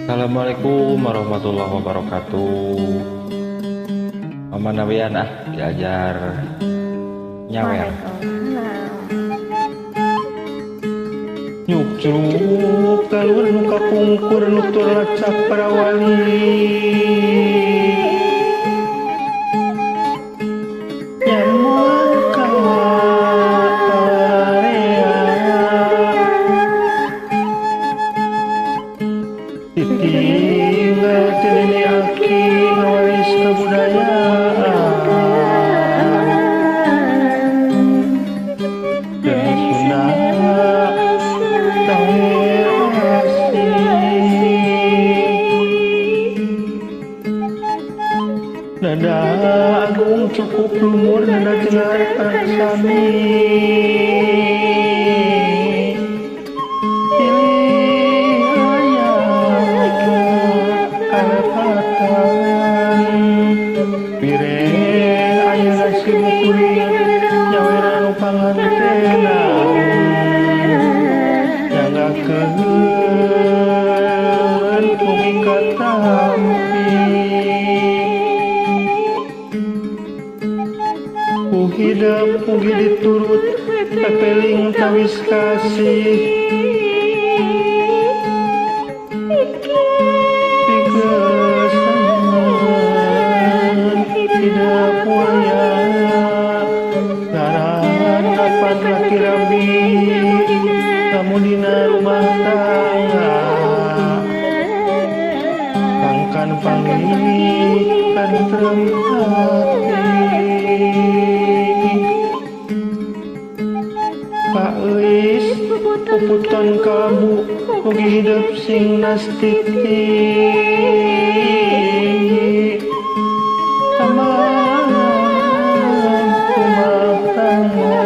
Assalamualaikum warahmatullahi wabarakatuh. Mama Nawian ah diajar nyawer. Nyuk curug kalur nu kapungkur nutur lacak para wali. Nyamuan ka area. Ditinggal ti nini aki ngawaris kabudayaan. Dari Sunda nada agung cukup lumur nada jenar sami. Pilih aya kalepatan pire aya nasib kuring nyaweran nu pangantena nyanggakeun mugi katampi. Hidup mugi diturut pepeling tawis kasih pikesan hidup waya ngaran kapan laki rabi kamu dina rumah tangga pangkan panggih kantrem hati. Pak Eis puputan kamu mugi hidup sing nastiti aman rumah tangga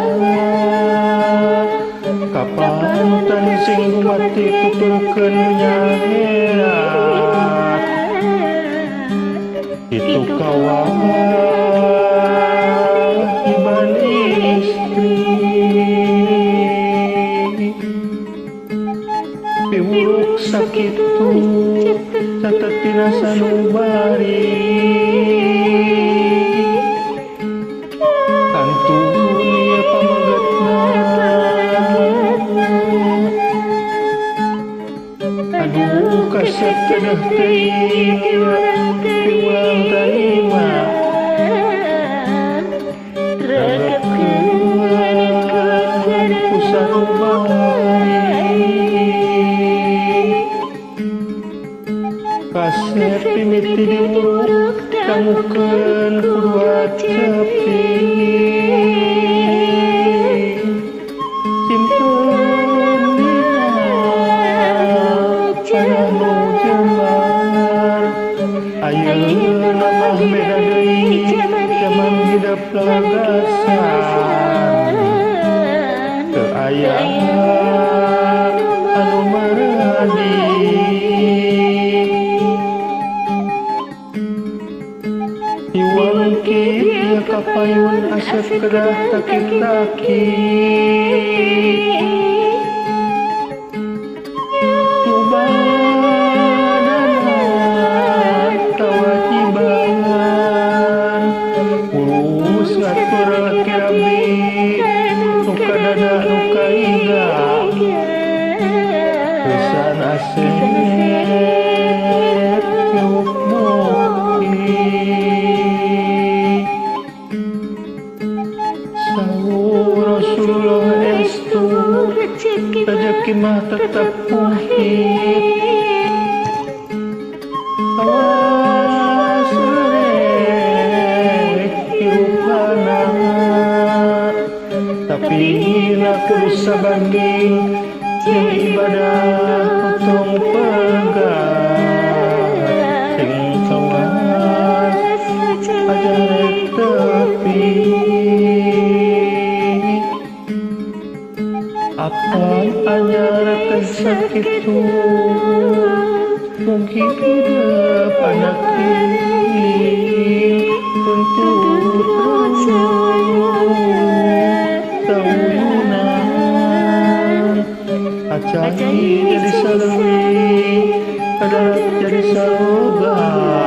kapan tan sing gumati tuturkeun nyaherat itu kawajiban istri. Piwuruk sakitu catet tina sanubari kantun ieu pamegetna aduh kasep teuh teuing piwulang tarima ragetkeun ku sanubari. Kasep mimiti diwuruk dangukeun ku dua cepi simpen dina panah nu jembar ayeuna mah beda deui jaman hidup lagasan teu aya anu meuradi. Iwangkit ya kapayun asep kedah takik-takik Ubadana kawajiban urus ngatur laki rabi nu kadada nu kaiga pisan asep yuk muki. Rasulullah estu rezeki mah tetap muhit awas rek hirupana tapi na kudu sabanding jeung ibadah tong pegat sing kawas aja rek tepi. Apa anyar teh sakitu mugi hidup anak ieu tuntut tauyunan acai jadi saleuwi Ka darat jadi saroga.